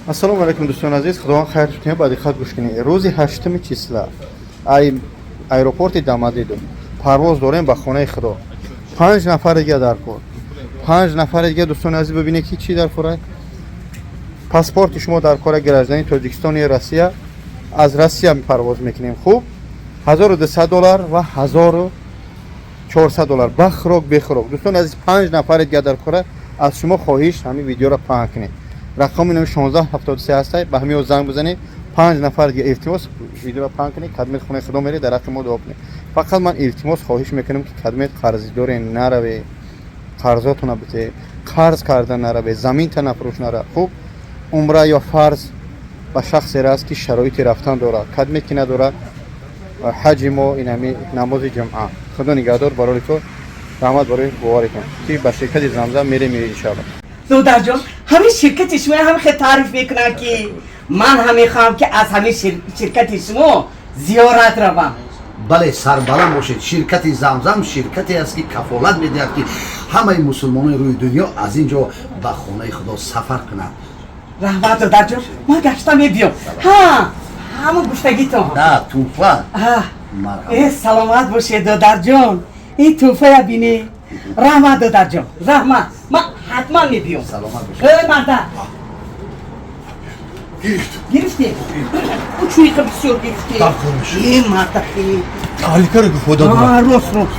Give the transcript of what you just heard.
Ассалому алайкум, дӯстони азиз. Худованд хайр кунад, ба диққат гӯш кунед. Рӯзи ҳаштуми числа ай аэропорти Домодедово парвоз дорем ба хонаи Худо. Панҷ нафари дига дар кор, панҷ нафари дига. Дӯстони азиз, бибинед, ки чӣ дар кора. Паспорти шумо дар кора, гражданин Тоҷикистон ё Россия. Аз Россия парвоз мекунем. Хуб, 1200 доллар ва 1400 доллар, ба хӯрок, бехӯрок. Дӯстони азиз, панҷ нафари дига дар кора. Аз шумо хоҳиш, ҳамин видеоро паҳн кунед. Рақами 1673 ҳастай, ба ҳамин занг бизанед. Панҷ нафар дига, илтимос, видеоро паҳн кунед. Кадмет хонаи Худо меред, дар ҳаққи мо дуо кунед. Фақат ман илтимос, хоҳиш мекунам, ки кадмет қарздоре нараве, қарзотона бите, қарз карда нараве, заминта нафурӯш нара. Хуб, умра ё фарз ба шахсеро аст, ки шароити рафтан дорад. Кадмет ки надорад, ҳаҷи мо инами намози ҷумъа. Худо нигаҳдор. Барои ту раҳмат, барои боваритон, ки ба ширкати Замзам мерем, иншоалло. Додарҷон, ҳамин ширкати шумо ҳам хел таъриф мекунам, ки ман ҳам мехоҳам, ки аз ҳамин ширкати шумо зиёрат равам. Бале, сарбаланд бошед. Ширкати Замзам ширкате аст, ки кафолат медиҳад, ки ҳамаи мусулмонони рӯи дунё аз ин ҷо ба хонаи Худо сафар кунанд. Раҳмат, додарҷон, ман гашта мебиём. Ҳа, ҳамон гуфтагитон. Да, тӯҳфа. Э, саломат бошед, додарҷон. Ин тӯҳфая бинед. Раҳмат, додарҷон, раҳмат, ман ҳатман мебиём. Саломат бошед. Э, марда, гирифтем. Ӯ чуиқа бисёр гирифтем. Э, марда. Аликаро гуфода. Рост, рост.